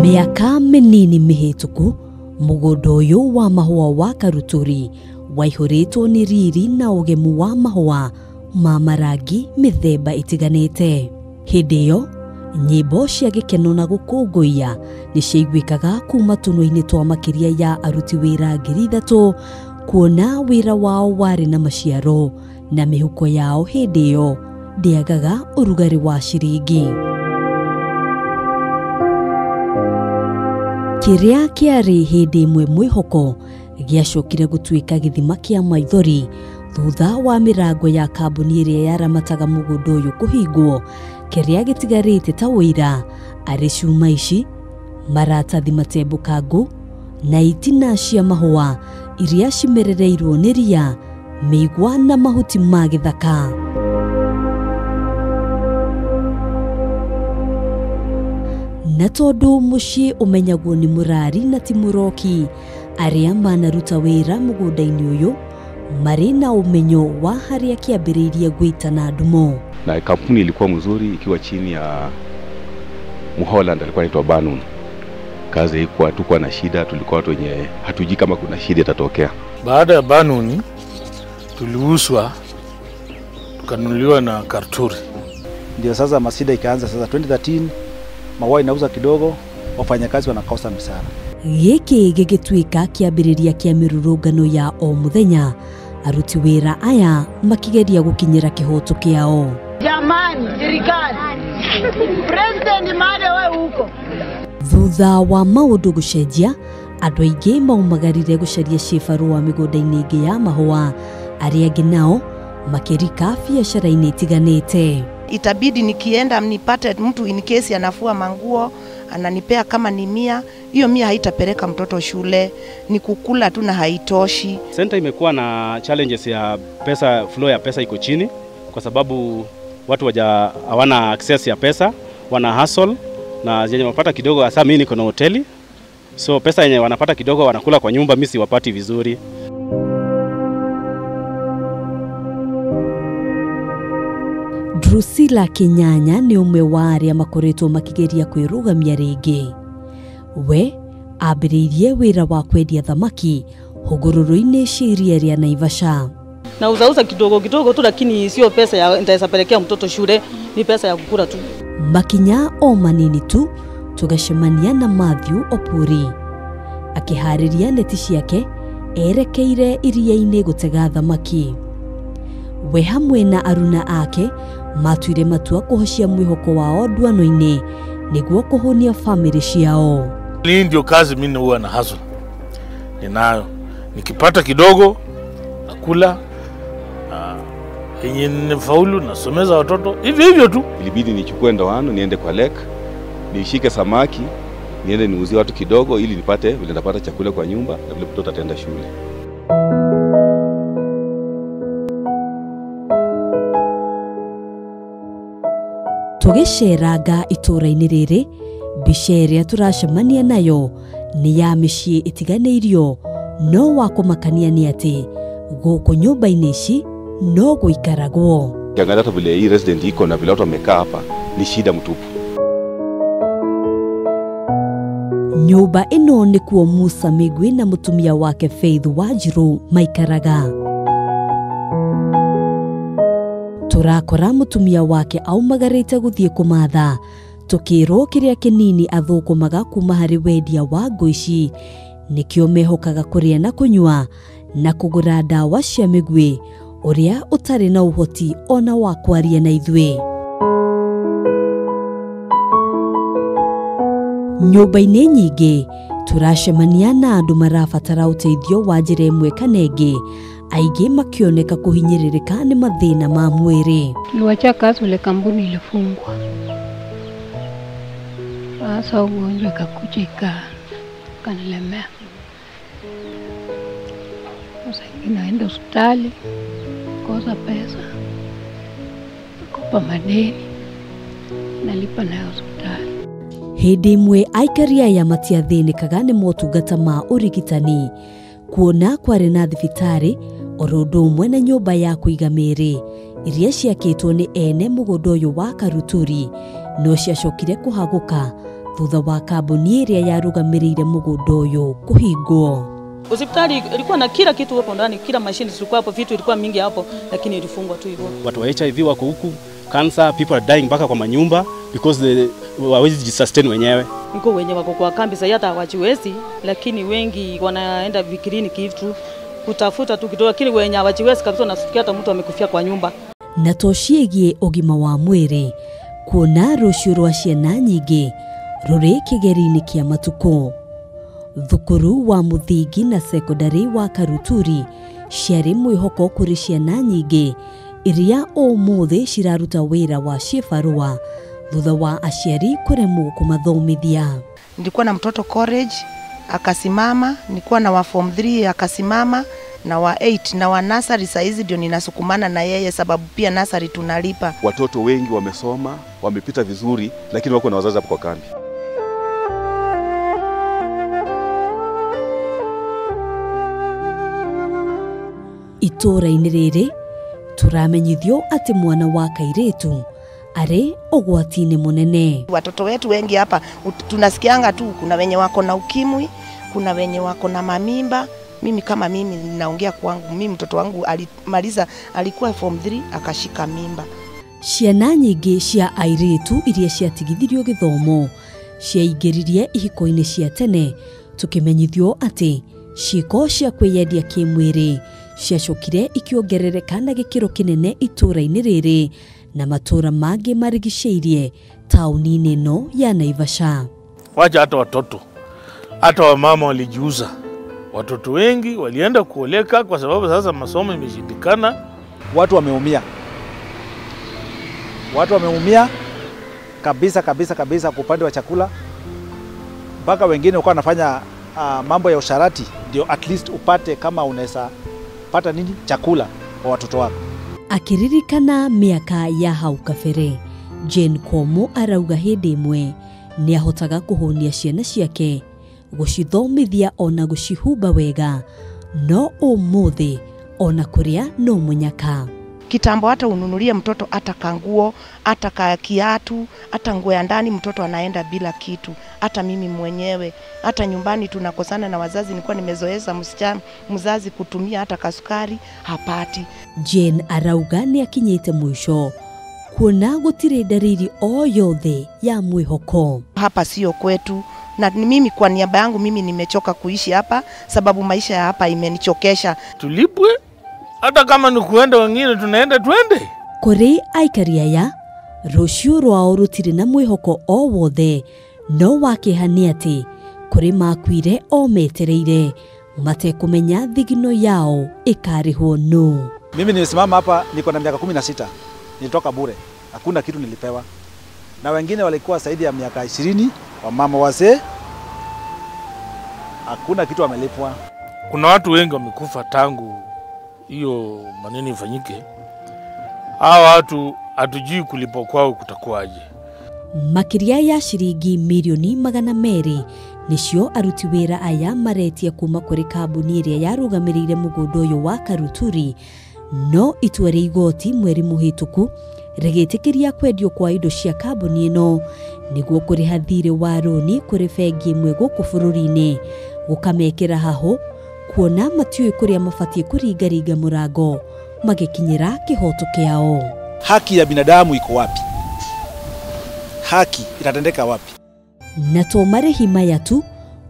Mĩaka mĩnini mĩhĩtũku mũgũnda ũyũ wa mahũa wa Karuturi waihũrĩtwo nĩ riri na ũgemu wa mahũa ma marangi mĩthemba ĩtiganĩte. Hĩndĩ ĩyo nyĩmbo cia gĩkeno na gũkũngũiya nĩ ciaiguĩkaga kuma tũnua-inĩ twa makĩria ya aruti wĩra 3,000 kuona wĩra wao warĩ na maciaro na mĩhuko yao hĩndĩ ĩyo ndĩagaga ũrugarĩ wa ciringi. Kĩrĩa kĩarĩ hĩndĩ ĩmwe mwĩhoko gĩacokire gũtuĩka gĩthima kĩa maithori thutha wa mĩrango ya kambuni ĩrĩa yaramataga mũgũnda ũyũ kũhingwo. Kĩrĩa gĩtigarĩte ta ũira arĩ cuma ici, maratathi matembũkangu na itina cia mahũa iria cimerereirwo nĩ ria, mĩigua na mahuti ma gĩthaka. Na tondũ mũciĩ ũmenyagwo nĩ mũrari na ti mũroki, arĩa manaruta wĩra mũgũnda-inĩ ũyũ marĩ na ũmenyo wa harĩa kĩambĩrĩirie gwĩtana ndumo. Na kampuni ilikuwa mzuri ikiwa chini ya Mholland alikuwa anaitwa Banun. Kazi ilikuwa tukua na shida, tulikuwa watu wenye hatujui kama kuna shida itatokea. Baada ya Banun tuliuzwa tukanunuliwa na Karuturi. Ndio sasa masida ikaanza sasa 2013 maua inauza kidogo, wafanyakazi wanakosa msara. Gĩkĩ gĩgĩtuĩka kĩambĩrĩria kĩa mĩrũrũngano ya o mũthenya, aruti wĩra aya makigeria gũkinyĩra kĩhoto kĩao. Jamani, serikali, President Made we huko. Thutha wa maũndũ gũcenjia, andũ aingĩ maumagarire gũcaria ciĩbarũa mĩgũnda-inĩ ĩngĩ ya mahũa, arĩa angĩ nao makĩrika biacara-inĩ itiganĩte. Itabidi nikienda nipate mtu in case anafua manguo ananipea kama ni 100, hiyo 100 haitapeleka mtoto shule, ni kukula tu na haitoshi. Center imekuwa na challenges ya pesa, flow ya pesa iko chini kwa sababu watu hawana access ya pesa, wana hustle na zenye wanapata kidogo. Hasa mimi niko na hoteli, so pesa yenye wanapata kidogo wanakula kwa nyumba, mimi siwapati vizuri. Drusilla Kinyanya nĩ ũmwe wa arĩa makoretwo makĩgeria kwĩrũgamia rĩngĩ. We ambĩrĩirie wĩra wa kwendia thamaki hũgũrũrũ-inĩ cia iria rĩa Naivasha. Na uzauza kidogo kidogo tu, lakini sio pesa ya nitaweza pelekea mtoto shule, ni pesa ya kukula tu. Makinya o manini tu tũgacemania na Matthew Opuri akĩharĩria neti ciake erekeire iria-inĩ gũtega thamaki. We hamwe na aruna ake matuire matua kũhocia mwĩhoko wao nduano-inĩ nĩguo kũhũnia famĩlĩ ciao. Hii ndio kazi mimi huwa na hustle ninayo, nikipata kidogo nakula, yenye nifaulu nasomeza watoto hivyo hivyo tu. Ilibidi nichukue ndoano niende kwa lake nishike samaki niende niuzie watu kidogo ili nipate vile nitapata chakula kwa nyumba na vile mtoto ataenda shule. Tũgĩceranga itũũra-inĩ rĩrĩ, mbica ĩrĩa tũracemania nayo nĩ ya mĩciĩ ĩtiganĩirio, no wa kũmakania nĩ atĩ gũkũ nyũmba-inĩ ici no gũikaragwo. Ukiangalia hata vile hii resident iko na vile watu wamekaa hapa ni shida mtupu. Nyũmba ĩno nĩkuo Musa Migwi na mũtumia wake Faith Wanjiru maikaraga. Tũrakora mũtumia wake aumagarĩte gũthiĩ kũmatha, tũkĩrwo kĩrĩa kĩnini athũkũmaga kuma harĩ wendia wa ngũ ici nĩkĩo mehokaga kũrĩa na kũnyua na kũgũra ndawa cia mĩguĩ, ũrĩa ũtarĩ na ũhoti ona wa kwaria na ithuĩ. Nyũmba-inĩ nyingĩ tũracemania na andũ marabatara ũteithio wa njĩra ĩmwe kana ĩngĩ, aingĩ makĩoneka kũhinyĩrĩrĩka nĩ mathĩna ma mwĩrĩ. Niliwacha kazi ule kampuni ilifungwa. Sasa ugonjwa ikakuja ikanilemea. Sasa naenda hospitali, kosa pesa, kopa madeni, nalipa nayo hospitali. Hĩndĩ ĩmwe aikari aya matiathĩnĩkaga nĩ motungata ma ũrigitani, kuona kwarĩ na thibitarĩ oro ũndũ ũmwe na nyũmba ya kũiga mĩĩrĩ iria ciakĩtwo nĩ ene mũgũnda ũyũ wa Karuturi, no ciacokire kũhagũka thutha wa kambuni ĩrĩa yarũgamĩrĩire mũgũnda ũyũ kũhingwo. Hospitali ilikuwa na kila kitu hapo ndani, kila mashine zilikuwa hapo, vitu ilikuwa mingi hapo, lakini ilifungwa tu hivyo. Watu wa HIV wako huku, cancer, people are dying mpaka kwa manyumba because hawawezi jisustain wenyewe. Niko wenye wako kwa kambi sasa hata hawajiwezi, lakini wengi wanaenda kliniki hivi tu kutafuta tu kidogo, lakini wenye hawajiwezi kabisa nasikia hata mtu amekufia kwa nyumba. Na to ciĩgiĩ ũgima wa mwĩrĩ kuona rũciũ rwa ciana nyingĩ rũrĩ kĩgeri-inĩ kĩa matukũ. Thukuru wa mũthingi na sekondari wa Karuturi ciarĩ mwĩhoko kũrĩ ciana nyingĩ iria ũmũthĩ ciraruta wĩra wa ciĩbarũa thutha wa aciari kũremwo kũmathomithia. Nilikuwa na mtoto college akasimama, nilikuwa na wa form 3 akasimama, na wa 8 na wa nursery saizi ndio ninasukumana na yeye sababu pia nursery tunalipa. Watoto wengi wamesoma, wamepita vizuri, lakini wako na wazazi hapo kwa kambi. Itũũra-inĩ rĩrĩ tũramenyithio atĩ mwana wa kairĩtu arĩ ũgwati-inĩ mũnene. Watoto wetu wengi hapa tunasikianga tu kuna wenye wako na ukimwi, kuna wenye wako na mamimba. Mimi kama mimi ninaongea kwangu, mimi mtoto wangu alimaliza, alikuwa form 3 akashika mimba. Ciana nyingĩ cia airĩtu iria ciatigithirio gĩthomo ciaingĩririe ihiko-inĩ cia tene, tũkĩmenyithio atĩ ciĩko cia kwĩyendia kĩmwĩrĩ ciacokire ikĩongerereka na gĩkĩro kĩnene itũũra-inĩ rĩrĩ na matũũra mangĩ marigicĩirie taũni-inĩ ĩno ya Naivasha. Wacha hata watoto, hata wamama walijiuza. Watoto wengi walienda kuoleka kwa sababu sasa masomo imeshindikana. Watu wameumia. Watu wameumia kabisa kabisa kabisa kwa upande wa chakula. Mpaka wengine walikuwa wanafanya mambo ya usharati ndio at least upate kama unaweza pata nini chakula kwa watoto wako. Akiririkana miaka ya hau kabere, Jane Komo arauga hĩndĩ ĩmwe nĩahotaga kũhũnia ciana ciake, gũcithomithia ona gũcihumba wega, no ũmũthĩ ona kũrĩa no mũnyaka. Kitambo hata ununulie mtoto hata kanguo, hata ka kiatu, hata nguo ya ndani, mtoto anaenda bila kitu. Hata mimi mwenyewe, hata nyumbani tunakosana na wazazi, nilikuwa nimezoeza msichana mzazi kutumia hata kasukari hapati. Jane arauga nĩakinyĩte mũico kuona gũtirĩ dalili o yothe ya mwĩhoko. Hapa sio kwetu, na mimi kwa niaba yangu mimi nimechoka kuishi hapa sababu maisha ya hapa imenichokesha. Tulipwe hata kama ni kuenda wengine tunaenda twende. Kũrĩ aikari aya rũciũ rwao rũtirĩ na mwĩhoko o wothe, no wakĩha nĩ atĩ kũrĩ makuire o metereire matekũmenya thigino yao ĩkarĩhwo nũ. Mimi nimesimama hapa niko na miaka 16, nilitoka bure, hakuna kitu nilipewa. Na wengine walikuwa zaidi ya miaka 20, wamama wazee, hakuna kitu wamelipwa. Kuna watu wengi wamekufa tangu hiyo maneno ifanyike. Hawa watu hatujui kulipo kwao kutakuwaje. Makĩria ya ciringi mirioni 200 nĩcio aruti wĩra aya maretia kuma kũrĩ kambuni ĩrĩa yarũgamĩrĩire mũgũnda ũyũ wa Karuturi, no itua rĩa igoti mweri mũhĩtũku rĩgĩtĩkĩria kwendio kwa indo cia kambuni ĩno nĩguo kũrĩha thirĩ wa rũni kũrĩ bengi ĩmwe gũkũ bũrũri-inĩ, gũkamekĩra hahũ kuona matiũĩ kũrĩa mabatiĩ kũringaringa mũrango magĩkinyĩra kĩhoto kĩao. Haki ya binadamu iko wapi? Haki itatendeka wapi? Na to marĩhi maya tu,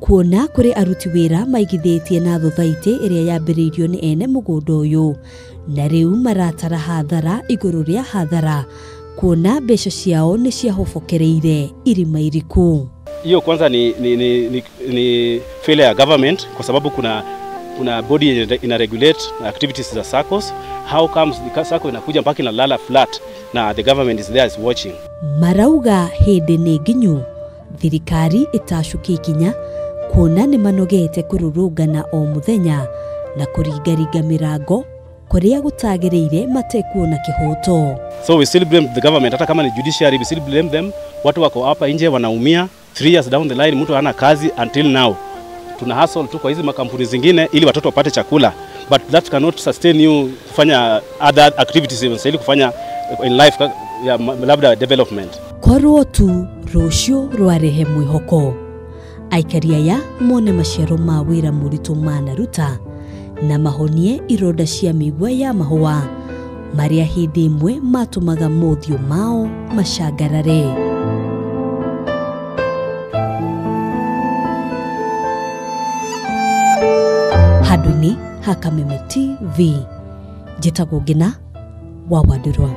kuona kũrĩ aruti wĩra maigithĩtie na thothaitĩ ĩrĩa yambĩrĩirio nĩ ene mũgũnda ũyũ, na rĩu maratara hathara igũrũ rĩa hathara kuona mbeca ciao nĩ ciahobokereire irima iriku. Hiyo kwanza ni failure ya government kwa sababu kuna body yenye ina regulate activities za SACCOs. How comes the SACCO inakuja mpaka inalala flat na the government is there is watching. Marauga hĩndĩ nĩ nginyu thirikari ĩtacũkie ikinya kuona nĩ manogete kũrũrũngana o mũthenya na kũringaringa mĩrango kũrĩa gũtagĩrĩire matekuona kĩhoto. So we still blame the government, hata kama ni judiciary we still blame them. Watu wako hapa nje wanaumia, 3 years down the line mtu hana kazi until now. Tuna hustle tu kwa hizi makampuni zingine ili watoto wapate chakula, but that cannot sustain you kufanya other activities unastahili kufanya in life ya labda development. Korwo tu rũciũ rwarehe mwĩhoko, aikari aya mone maciaro ma wĩra mũritũ manaruta na mahonie ironda cia mĩigua ya mahũa marĩa hĩndĩ ĩmwe matũmaga mothiũ mao macangarare. Handũ-inĩ ha Kameme TV, njĩtagwo Ngina wa Wandũrwa.